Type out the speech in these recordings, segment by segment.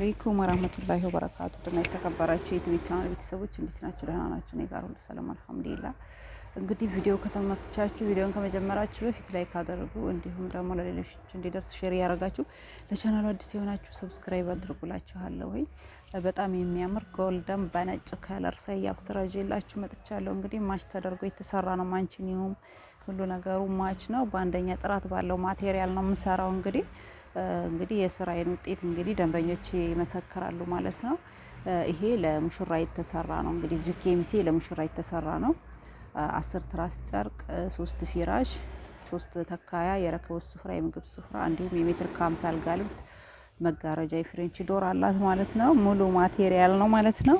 عليكم ورحمة الله وبركاته። ድና የተከበራችሁ የ YouTube channel ቤተሰቦች እንዴት ናችሁ? ደህና ናችሁ? እኔ ጋር ሁሉ ሰላም አልሐምዱሊላህ። እንግዲህ ቪዲዮ ከተመቻችሁ ቪዲዮን ከመጀመራችሁ በፊት like አድርጉ፣ እንዲሁም ደግሞ ለሌሎች እንዲደርስ share ያደርጋችሁ፣ ለቻናሉ አዲስ የሆናችሁ subscribe አድርጉላችኋለሁ። ወይ በጣም የሚያምር golden በነጭ color ሰያፍ ስራ ይዤላችሁ መጥቻለሁ። እንግዲህ match ተደርጎ የተሰራ ነው። ማንቺኒውም ሁሉ ነገሩ match ነው። በአንደኛ ጥራት ባለው material ነው የምሰራው። እንግዲህ የስራዬን ውጤት እንግዲህ ደንበኞች ይመሰክራሉ ማለት ነው። ይሄ ለሙሽራ የተሰራ ነው። እንግዲህ እዚሁ ኬሚሴ ለሙሽራ የተሰራ ነው። 10 ትራስ ጨርቅ፣ 3 ፊራሽ፣ 3 ተካያ፣ የረከቦት ስፍራ፣ የምግብ ስፍራ እንዲሁም የሜትር ከ50 አልጋ ልብስ፣ መጋረጃ፣ የ French door አላት ማለት ነው። ሙሉ material ነው ማለት ነው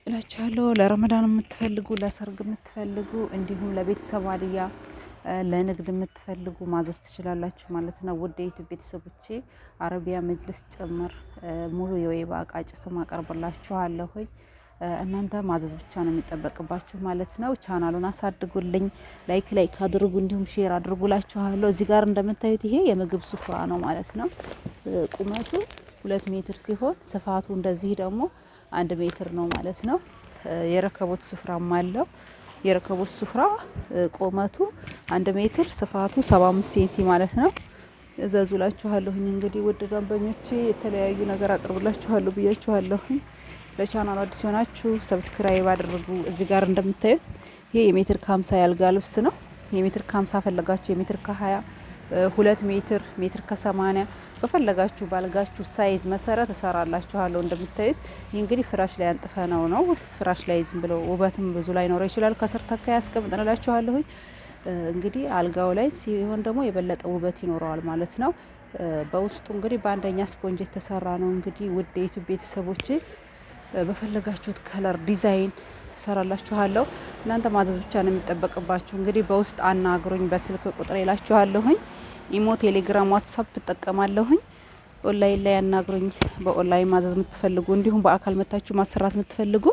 እላችኋለሁ። ለረመዳን የምትፈልጉ፣ ለሰርግ የምትፈልጉ እንዲሁም ለቤተሰብ ሀዲያ፣ ለንግድ የምትፈልጉ ማዘዝ ትችላላችሁ ማለት ነው። ውድ የ YouTube ቤተሰቦቼ አረቢያ መጅልስ ጭምር ሙሉ የወይባ እቃ ጭስም አቀርብላችኋለሁኝ። እናንተ ማዘዝ ብቻ ነው የሚጠበቅባችሁ ማለት ነው። ቻናሉን አሳድጉልኝ፣ like like አድርጉ፣ እንዲሁም share አድርጉላችኋለሁ። እዚህ ጋር እንደምታዩት ይሄ የምግብ ሱፍራ ነው ማለት ነው። ቁመቱ 2 ሜትር ሲሆን ስፋቱ እንደዚህ ደግሞ 1 ሜትር ነው ማለት ነው። የረከቦት ስፍራም አለው። የረከቦት ስፍራ ቁመቱ 1 ሜትር ስፋቱ 75 ሴንቲ ማለት ነው። እዘዙላችኋለሁኝ። እንግዲህ ውድ ደንበኞቼ የተለያዩ ነገር አቅርብላችኋለሁ ብያችኋለሁኝ። ለቻናሉ አዲስ የሆናችሁ subscribe አድርጉ። እዚህ ጋር እንደምታዩት ይሄ የሜትር ከ50 ያልጋ ልብስ ነው። የሜትር ከ50 ፈለጋችሁ የሜትር ከ20፣ 2 ሜትር፣ ሜትር ከ80 በፈለጋችሁ ባልጋችሁ size መሰረት እሰራላችኋለሁ። እንደምታዩት ይህ እንግዲህ ፍራሽ ላይ አንጥፈነው ነው። ፍራሽ ላይ ዝም ብሎ ውበትም ብዙ ላይኖረው ይችላል። ከስር ተካ ያስቀምጥንላችኋለሁኝ። እንግዲህ አልጋው ላይ ሲሆን ደግሞ የበለጠ ውበት ይኖረዋል ማለት ነው። በውስጡ እንግዲህ በአንደኛ ስፖንጅ የተሰራ ነው። እንግዲህ ውድ የ YouTube ቤተሰቦቼ በፈለጋችሁት color design እሰራላችኋለሁ። እናንተ ማዘዝ ብቻ ነው የሚጠበቅባችሁ። እንግዲህ በውስጥ አናግሩኝ፣ በስልክ ቁጥር ይላችኋለሁኝ። ኢሞ፣ ቴሌግራም፣ ዋትሳፕ እጠቀማለሁኝ። ኦንላይን ላይ አናግሩኝ። በኦንላይን ማዘዝ የምትፈልጉ እንዲሁም በአካል መታችሁ ማሰራት የምትፈልጉ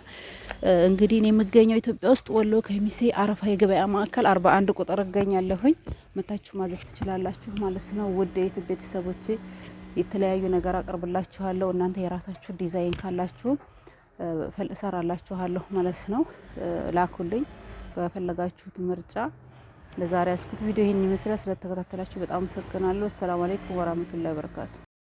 እንግዲህ እኔ የምገኘው ኢትዮጵያ ውስጥ ወሎ ከሚሴ አረፋ የገበያ ማዕከል 41 ቁጥር እገኛለሁኝ። መታችሁ ማዘዝ ትችላላችሁ ማለት ነው። ውድ የ YouTube ቤተሰቦቼ የተለያዩ ነገር አቅርብላችኋለሁ። እናንተ የራሳችሁ ዲዛይን ካላችሁ እሰራላችኋለሁ ማለት ነው። ላኩልኝ በፈለጋችሁት ምርጫ። ለዛሬ ያስኩት ቪዲዮ ይህን ይመስላል። ስለተከታተላችሁ በጣም አመሰግናለሁ። السلام عليكم ورحمة الله وبركاته።